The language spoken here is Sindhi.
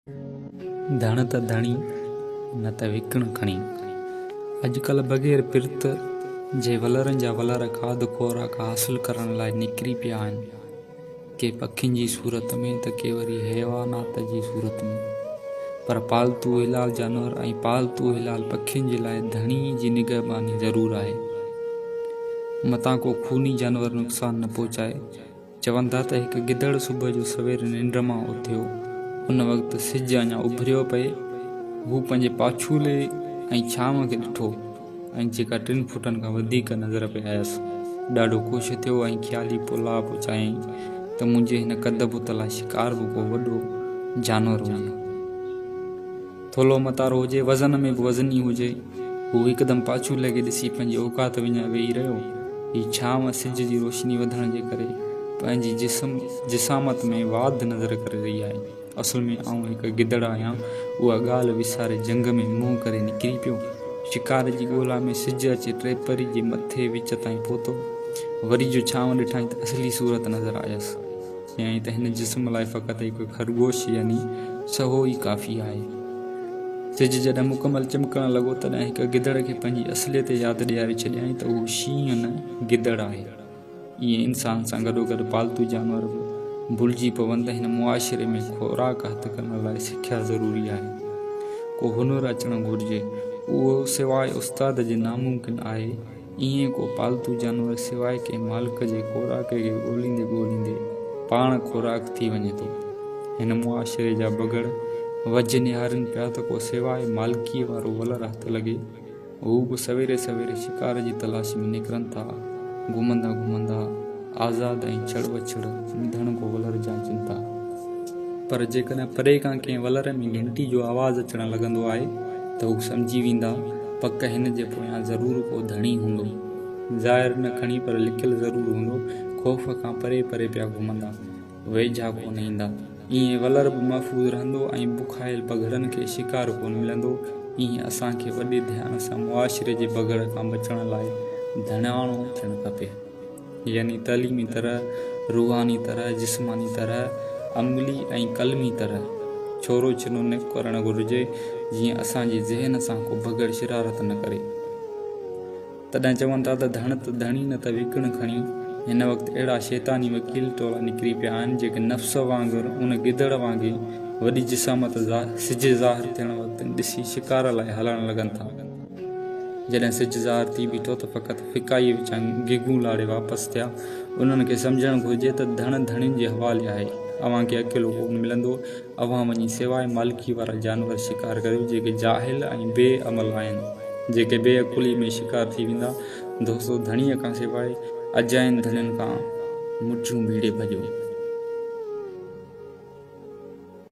ڌڻ ته ڌڻي، نه ته وڪڻ کڻي. اڄڪلهه بغير پرت جي ولرن جا ولر کاڌ خوراڪ حاصل ڪرڻ لاء نڪري پيا آهن. ڪي پکين جي صورت ۾ ته ڪي وري حيوانات جي صورت ۾. پر پالتو حلال جانور ۽ پالتو حلال پکين جي لاء ڌڻي جي نگهباني ضرور آهي. متان ڪو خوني جانور نقصان نه پهچائي. چون ٿا ته هڪ گدڙ صبح جو سوير ننڊ مان اٿيو. ان وقت سج اڃا اڀريو پئي. هو پنهنجي پاڇولي ۽ ڇانو کي ڏٺو ۽ جيڪا ٽن فوٽن کان وڌيڪ نظر پئي آيس. ڏاڍو خوش ٿيو ۽ خيالي پلاء پچايائين ته منهنجي هن قد بت لاء شڪار به ڪو وڏو جانور هجي. ٿلهو متارو هجي، وزن ۾ به وزني هجي. هو هڪدم پاڇولي کي ڏسي پنهنجي اوقات وڃائي ويهي رهيو. هي ڇانو سج جي روشني وڌڻ جي ڪري پنهنجي جسم جسامت ۾ واڌ نظر ڪري رهي آهي. اصل ۾ آئون هڪ گدڙ آهيان. اها ڳالهه وساري جهنگ ۾ منهن ڪري نڪري پيو. شڪار جي ڳولا ۾ سج اچي ٽيپري جي مٿي وچ تائين پهتو. وري جو ڇانو ڏٺائين ته اصلي صورت نظر آيس. چيائين ته هن جسم لاء فقط هڪ خرگوش يعني سهو ئي ڪافي آهي. سج جڏهن مڪمل چمڪڻ لڳو تڏهن هڪ گدڙ کي پنهنجي اصليت ياد ڏياري ڇڏيائين ته اهو شينهن نه گدڙ آهي. ائين انسان سان گڏوگڏ پالتو جانور به ڀلجي پون ته هن معاشري ۾ خوراڪ هٿ ڪرڻ لاء سکيا ضروري آهي. ڪو هنر اچڻ گهرجي. اهو سواء استاد جي ناممڪن آهي. ائين ڪو پالتو جانور سواء ڪنهن مالڪ جي خوراڪ کي ڳوليندي ڳوليندي پاڻ خوراڪ ٿي وڃي ٿو. هن معاشري جا بگهڙ وجهه نهارين پيا ته ڪو سواء مالڪيء وارو ولر هٿ لڳي. هو به سويري سويري شڪار جي تلاش ۾ نڪرن ٿا. گهمندا گهمندا آزاد ۽ ڇڙ وڇڙ نڌڻڪو ولر جانچين ٿا. پر جيڪڏهن پري کان ڪنهن ولر ۾ گهنٽي جو آواز اچڻ لڳندو آهي ته هو سمجهي ويندا، پڪ هن جي پويان ضرور ڪو ڌڻي هوندو. ظاهر نه کڻي پر لڪيل ضرور هوندو. خوف کان پري پري پيا گهمندا، ويجها ڪونه ايندا. ائين ولر به محفوظ رهندو ۽ بکايل بگهڙن کي شڪار ڪونه ملندو. ائين اسان کي وڏي ڌيان سان معاشري جي بگهڙ کان بچڻ لاء ڌڻياڻو ٿيڻ کپي. يعني تعليمي طرح، روحاني طرح، جسماني طرح، عملي ۽ قلمي طرح ڇورو ڇنو نه ڪرڻ گهرجي، جيئن اسان جي ذهن سان ڪو بگهڙ شرارت نه ڪري. تڏهن چون ٿا ته ڌڻ ته ڌڻي نه ته وڪڻ کڻي. هن وقت اهڙا شيطاني وڪيل ٽولا نڪري پيا آهن، جيڪي نفس وانگر ان گدڙ وانگي وڏي جسامت سج ظاهر ٿيڻ وقت ڏسي شڪار لاء هلڻ لڳن ٿا. جڏهن سج ظاهر ٿي بيٺو ته فقط ڦڪائيء وچان گگون لاڙي واپس ٿيا. انهن کي سمجهڻ گهرجي ته ڌڻ ڌڻين جي حوالي آهي. اوهان کي اڪيلو ڪونه ملندو. اوهان وڃي سواء مالڪي وارا جانور شڪار ڪريو، جيڪي جاهل ۽ بي عمل آهن، جيڪي بي عقليء ۾ شڪار ٿي ويندا. دوستو! ڌڻيء کان سواء اجاين ڌڻين کان مٺيون ڀيڙي ڀڄو.